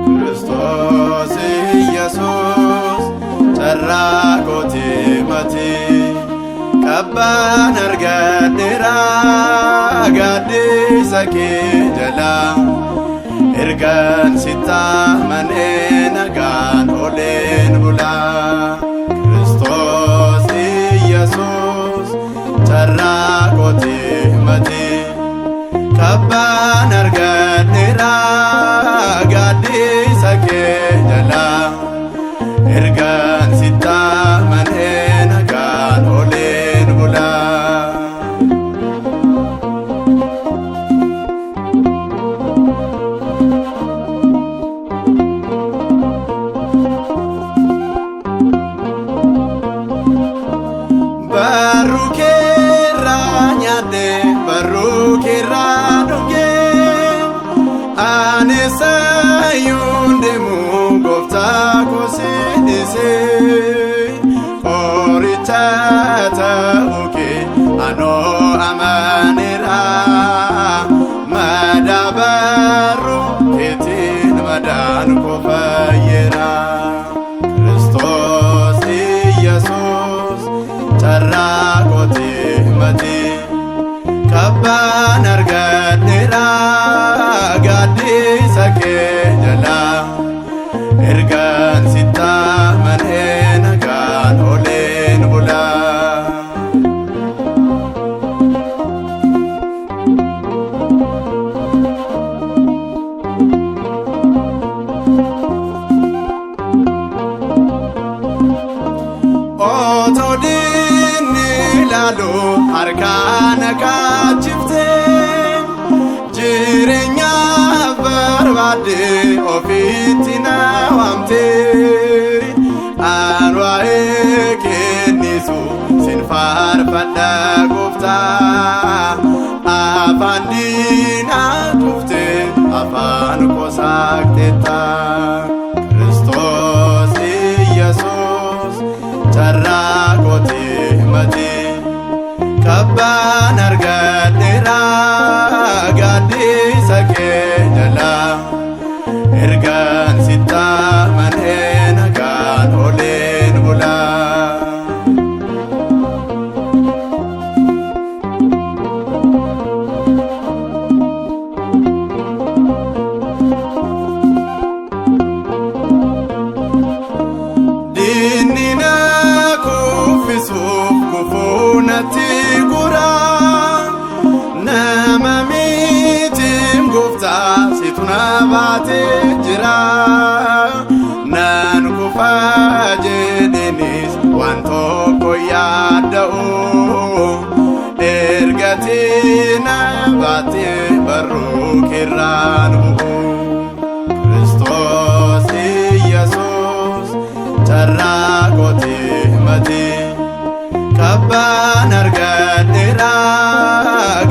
Kiristoos Iyyasuus carraa kooti mati qabbaan argadheera gaaddisa kee jala ergaan sitti amanee nagaan oleen bula. Kiristoos Iyyasuus carraa kooti mati qabbaan argadheera gaaddisa kee jala ergaan sitti amanee nagaan oleen bula. Barruu keerraa nyaadhe, barruu keerraa dhuge, ani sayyuun deemu gooftaa koo si dhiise. Qoricha ta'uu kee anoo amaneera, madaa barruu keetiin madaan koo fayyeera. Kiristoos Iyyasuus carraa kooti mati qabbaan argadheera gaaddisa kee jala ergaan sitti amanee nagaan oleen bula. Otoo diinni ilaalu harkaa na kaachifte, jireenya barbaadde ofiitti na waamte. An waa'ee kennisu sin faarfadha gooftaa, afaan diinaa tufte, afaan koo saaqxeetta. Kiristoos Iyyasuus carraa kooti mati qabbaan argadheera gaaddisa kee jala ergaan sitti amanee nagaan oleen bula. Diinni na kuffisuuf gufuu natti gura, nama mitiim gooftaa situ na baatee jira. Nan kufaa jedhenis waan tokko yaadda'u, ergatii na baatee barruu keerraan bu'u. Kiristoos Iyyasuus carraa kooti mati qabbaan argadheera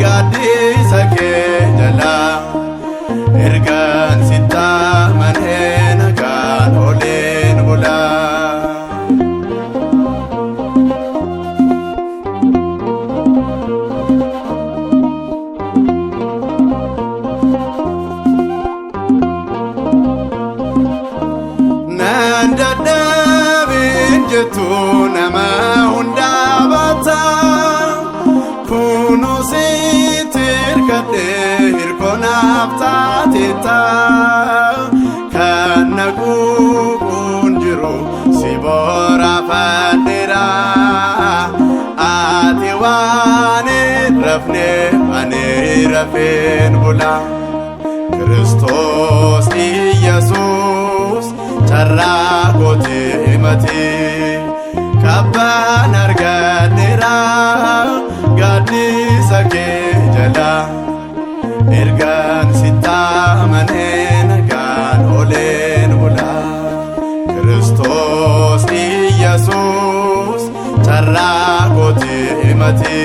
gaaddisa kee jala ergaan sitti amanee nagaan oleen bula. Nan dadhabin jettu nama hundaa baata. Abbaan rafne ani rafeen bula. Kiristoos Iyyasuus carraa kooti himati. Kabbaan argadheera gaaddisa kee jala. Ergaan sitti amanee nagaan ooleen bula. Kiristoos Iyyasuus carraa kooti himati.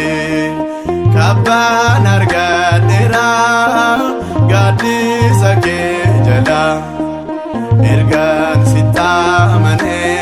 Kabbaan argadheera gaaddisa kee jala. Ergaan sitti amanee.